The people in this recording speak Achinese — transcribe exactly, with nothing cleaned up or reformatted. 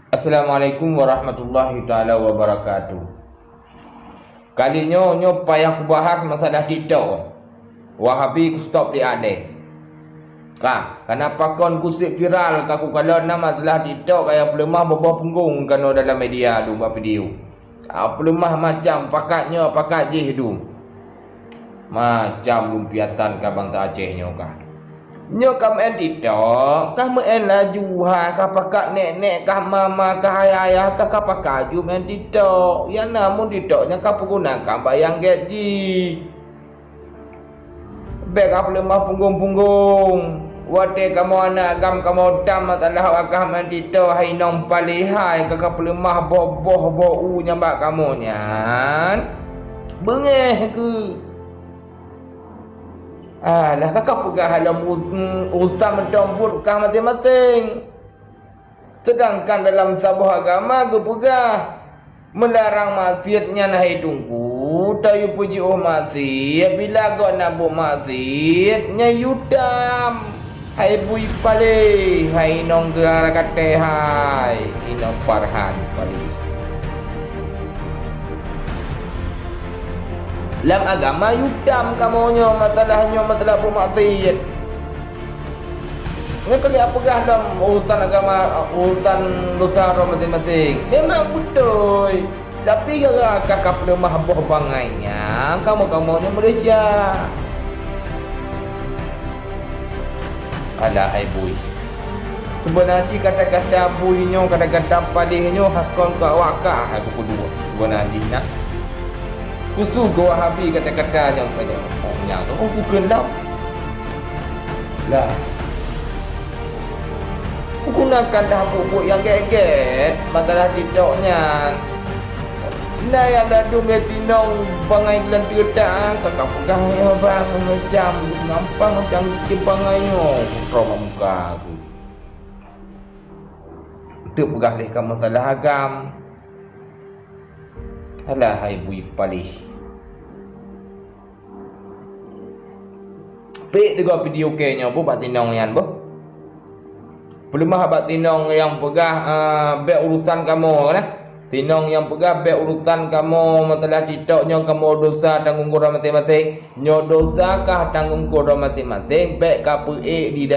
Assalamualaikum warahmatullahi taala wabarakatuh. Kali nyoe, nyoe payah kubahas masalah TikTok. Wahabi kustop di Aceh. Ka, kenapa kon kusip viral ka kukalon na masalah TikTok kaya peuleumah boh-boh punggong keunoe dalam media dum bak video. Ah, peuleumah macam pakat nyoe, pakat jih dum. Macam lumpiatan ka bansa Aceh nyoe ka. Nyoe ka meu'en TikTok, ka meu'en laju hai, ka pakat nek-nek, ka mama, ka ayah-ayah, ka, ka pakat ju meu'en TikTok. Nyang na mun TikTok nyan ka peugunakan bak nyang gét jih. Bék ka peuleumah punggong-punggong. Watée kamoe aneuk agam kamoe tam masalah wakah meu'en TikTok hai inong palihai ka ka peuleumah boh-boh boh u nyang bak kamoe nyan. Beungéh keuh. Alah, ka ka peugah lom u-, urusan mantong buet kah maséng-maséng. Seudangkan dalam saboh agama geupeugah, meularang maksiet nyan hai Teungku, tayue peujiôh maksiet, bila gobnyan buet maksiet, nyan yue tam. Hai bui paléh, hai inong geurara katée hai, inong Farhan paléh. Lam agama yue tam kamoe nyoe, masalah nyoe, masalah buet maksiet. Nyoe ka geupeugah lam urusan agama, urusan dosa droe maséng-maséng. Memang beutôi. Tapi gara-gara ka, ka peuleumah boh bangai nyan, kamoe-kamoe nyoe Malaysia. Alah, hai bui. Seubeuna jih kata-kata bui nyoe, kata-kata paléh nyoe, hakon keu awak kah, hai buku dua. Seubeuna jih na. Khusus keu Wahabi kata-kata nyoe, kata nyoe. Oh, nyan tu, oh, bukon lom. Lah. Kugunakan dah buet-buet nyang gét-gét, masalah TikTok nyan. Na nyang ladôm lé tinong bangai geulanteue that, ka ka peugah, "Ya, bang, macam gampang macam cit bangai nyoe." Putroe bak muka aku. Teuk peugah lé kamoe salah agam. Alah, hai bui paléh. Pik teugok video kée nyoe boh bak tinong nyan boh. Peuleumah bak tinong nyang peugah, eh, bék urusan kamoe nah. Tinong nyang peugah bék urusan kamoe, masalah TikTok nyoe kamoe dosa tanggong keudroe maséng-maséng. Nyoe dosa kah tanggong keudroe maséng-maséng, bék ka peuék di